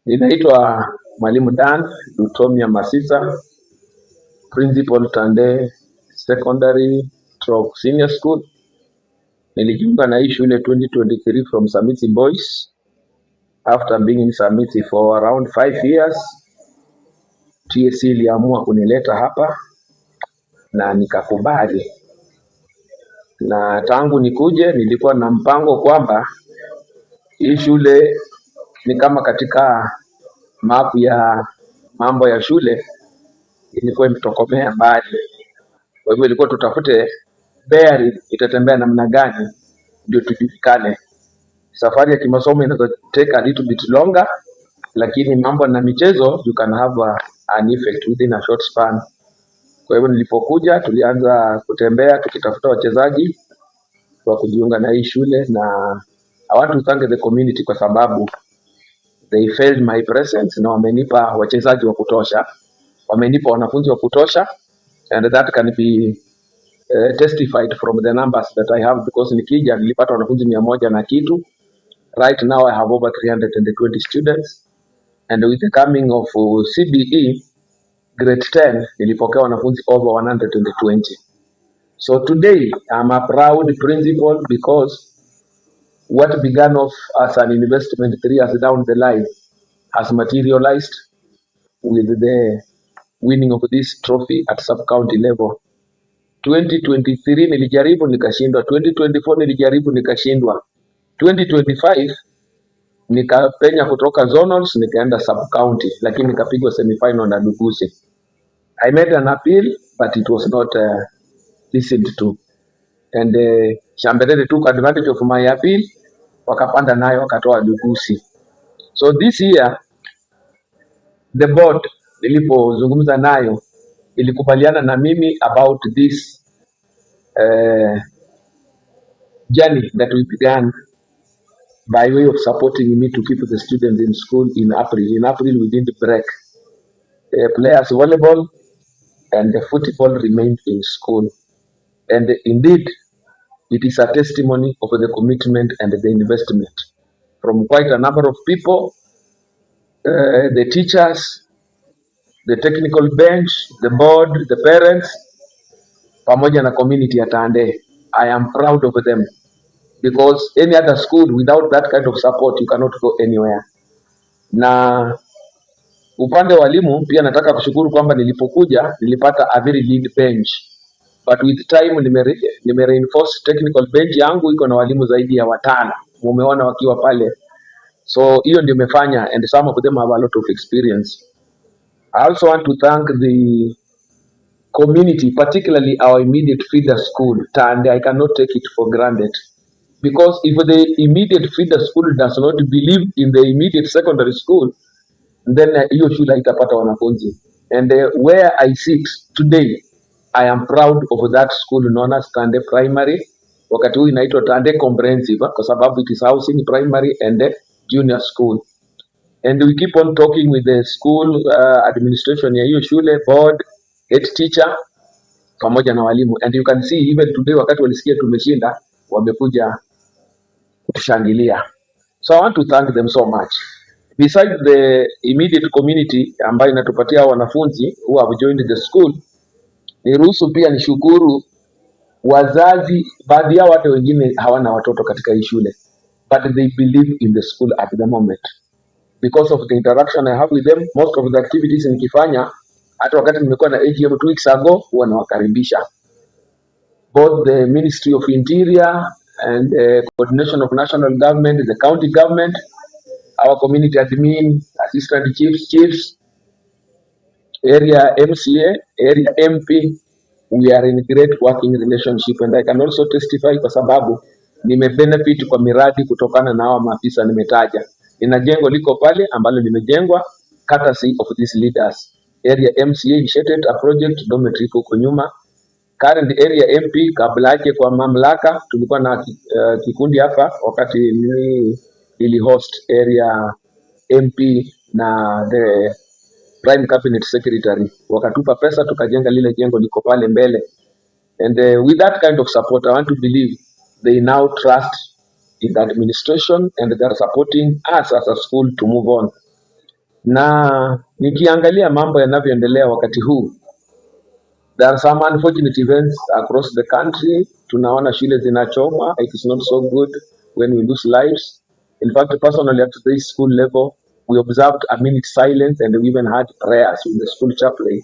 Ninaitwa Mwalimu Dan Lutomia Masisa, Principal, Tande Secondary/Senior School. Nilijiunga na hii shule 2023 from Samiti Boys after being in Samiti for around 5 years. TSC iliamua kunileta hapa na nikakubali, na tangu nikuje nilikuwa na mpango kwamba hii shule ni kama katika map ya mambo ya shule ilikuwa imetokomea mbali. Kwa hivyo ilikuwa tutafute bearing itatembea namna gani ndio tujulikane. Safari ya kimasomo inaweza take a little bit longer, lakini mambo na michezo you can have an effect within a short span. Kwa hivyo nilipokuja, tulianza kutembea tukitafuta wachezaji wa kujiunga na hii shule, na I want to thank the community kwa sababu they felt my presence na wamenipa wachezaji wa kutosha, wamenipa wanafunzi wa kutosha, and that can be testified from the numbers that I have, because nikija nilipata wanafunzi 100 na kitu. Right now I have over 320 students, and with the coming of CBE grade 10 nilipokea wanafunzi over 120. So today I'm a proud principal because what began off as an investment 3 years down the line has materialized with the winning of this trophy at sub-county level. 2023 nilijaribu nikashindwa, 2024 nilijaribu nikashindwa, 2025 nikapenya kutoka zonals nikaenda sub county, lakini nikapigwa semifinal na Dukusi. I made an appeal but it was not listened to, and Shamberere took advantage of my appeal, wakapanda nayo wakatoa Dukusi. So this year the board nilipozungumza nayo ilikubaliana na mimi about this journey that we began by way of supporting me to keep the students in school in April. In April we didn't break. Players volleyball and the football remained in school. And indeed, it is a testimony of the commitment and the investment from quite a number of people, the teachers, the technical bench, the board, the parents, pamoja na community ya Tande. I am proud of them because any other school without that kind of support you cannot go anywhere. Na upande wa walimu pia nataka kushukuru kwamba nilipokuja nilipata a very lean bench, but with time nime reinforce technical bench yangu iko na walimu zaidi ya watano, mumeona wakiwa pale, so hiyo ndio imefanya, and some of them have a lot of experience. I also want to thank the community, particularly our immediate feeder school, Tande. I cannot take it for granted. Because if the immediate feeder school does not believe in the immediate secondary school, then hiyo shule haitapata wanafunzi. And where I sit today, I am proud of that school known as Tande Primary. Wakati huu inaitwa Tande Comprehensive kwa sababu it is housing primary and junior school. And we keep on talking with the school administration ya hiyo shule, board, head teacher pamoja na walimu, and you can see even today wakati walisikia tumeshinda wamekuja kutushangilia. So I want to thank them so much. Besides the immediate community ambayo inatupatia hao wanafunzi who have joined the school, niruhusu pia nishukuru wazazi, baadhi yao hata wengine hawana watoto katika hii shule, but they believe in the school at the moment because of the interaction I have with them. Most of the activities nikifanya, hata wakati nimekuwa na AGM 2 weeks ago, huwa nawakaribisha both the Ministry of Interior and the coordination of national government, the county government, our community admin, assistant chiefs, chiefs, area MCA, area MP. We are in great working relationship, and I can also testify kwa sababu nimebenefit kwa miradi kutokana na hawa maafisa nimetaja. Nina jengo liko pale ambalo limejengwa courtesy of these leaders. Area MCA initiated a project, dormitory iko huko nyuma. Current area MP kabla yake kwa mamlaka tulikuwa na kikundi hapa wakati nili host area MP na the prime cabinet secretary, wakatupa pesa tukajenga lile jengo liko pale mbele, and with that kind of support I want to believe they now trust in the administration and they are supporting us as a school to move on. Na nikiangalia mambo yanavyoendelea wakati huu, there are some unfortunate events across the country. Tunaona shule zinachomwa. It is not so good when we lose lives. In fact, personally at this school level, we observed a minute silence and we even had prayers with the school chaplain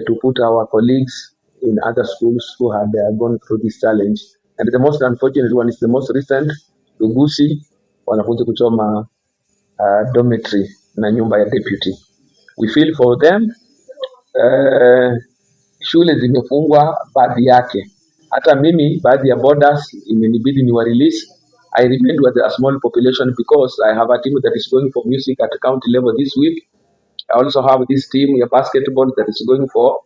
to put our colleagues in other schools who had gone through this challenge. And the most unfortunate one is the most recent, Lugusi, wanafunzi kuchoma dormitory na nyumba ya deputy. We feel for them. Shule zimefungwa baadhi yake. Hata mimi baadhi ya boarders imenibidi ni wa release. I remained with a small population because I have a team that is going for music at county level this week. I also have this team ya basketball that is going for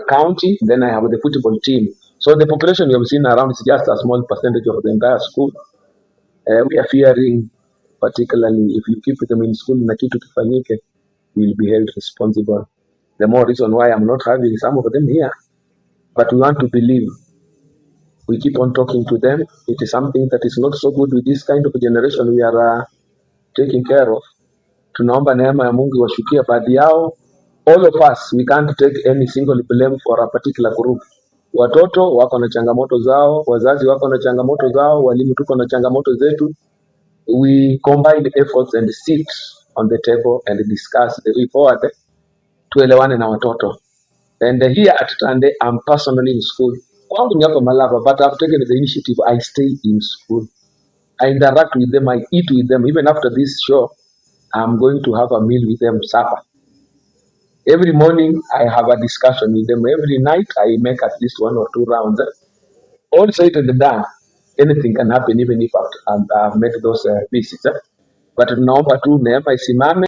county. Then I have the football team. So the population we have seen around is just a small percentage of the entire school. We are fearing, particularly if you keep them in school na kitu kifanyike, we will be held responsible. The more reason why I'm not having some of them here. But we want to believe. We keep on talking to them. It is something that is not so good with this kind of generation we are taking care of. Tunaomba neema ya Mungu iwashukie baadhi yao. All of us, we can't take any single blame for a particular group. Watoto wako na changamoto zao, wazazi wako na changamoto zao, walimu tuko na changamoto zetu. We combine efforts and sit on the table and discuss the way forward. Tuelewane na watoto. And here at Tande, I'm personally in school. Kwangu ni hapa Malava, but I've taken the initiative. I stay in school. I interact with them. I eat with them. Even after this show, I'm going to have a meal with them, supper. Every morning, I have a discussion with them. Every night, I make at least one or two rounds. All said and done, anything can happen even if I've made those visits. But tunaomba tu neema isimame.